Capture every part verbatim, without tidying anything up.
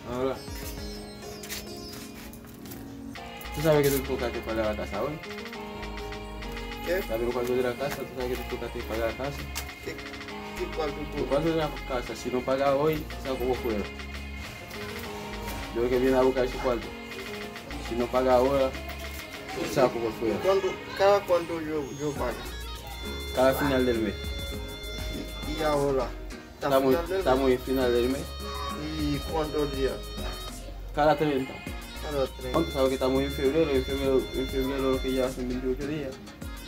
Ala. Ou save ke tout koka te pale lakasa, wi. Ke? Save nou pral jwe lakasa, ou save ke tout koka te pale lakasa. Ki, ki pral tout koka? Nou pral jwe lakasa, si nou pa gawoy, sa koko fwe la. Yo ke byen avoka si pral tou. Si nou pa gawoy la, sa koko fwe la. Cuando, cada cuando yo, yo paga. Cada final del mes. Y, y ahora. Estamos, estamos en final del mes. ¿Y cuántos días? Cada treinta. Cada treinta. ¿Cuánto sabes que estamos en febrero? En febrero, en febrero lo que ya hacen veintiocho días.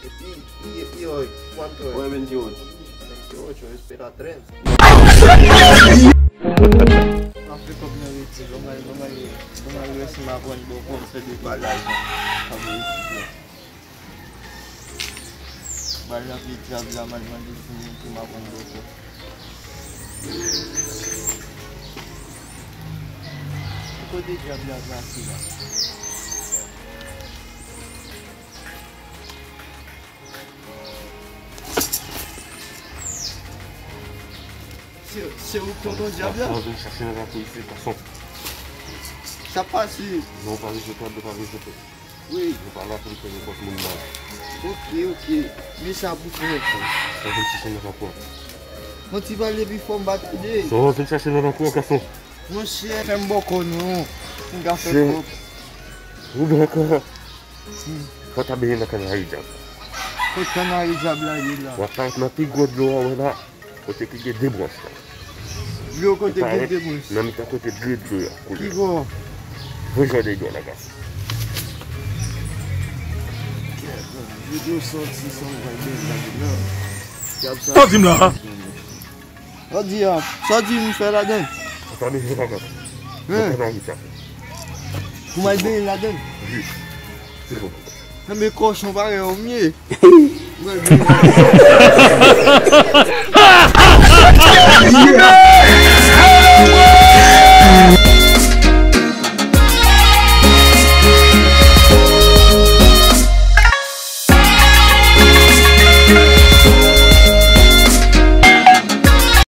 ¿Y, y, y hoy? ¿Cuánto es? Hoy es veintiocho. Veintiocho, espera treinta. Mwen fè kòb nan rete, lòm al, lòm al, lòm al resi m aprann bò kòm fè de bagay. Bal nan pye dyab la, m al mande Senyè pou m aprann bò kòb. Ki kote dyab la plase la? Se, se ou k tonton dyab la? Mwen vin chache nan lakou isit, gason. Sa pase? Non, pa vin jete, pa vin jete. Wi. Nou pa la pou n fè nenpòt moun mal. Ok, ok. Men sa pou fè. Sa w vin chache nan lakou a? Yon ti pale pi fò, m pa tande. Sa w vin chache nan lakou a, gason? Monchè, fè m bò kò non. M ka fè kòb. Ou byen kò. Fò ta benyen nan kanari dyab la. Kot kanari dyab la ye la? W ap parèt nan pi gwo dlo a, wè la. Kote ki gen de branch la. Dlo kote gen de branch. Nan mitan kote dlo dlo a koule. Ki bò? Vre jwè de dlo la, gason. Dlo dlo sòti san vay ben la dedan. Sa w di m la? Sa w di a? Sa w di m fè ladan? Sa w di m fè ladan? Hein? Pou m al benyen ladan? Wi. Se bon. Nan men kòchon parèy ou m ye.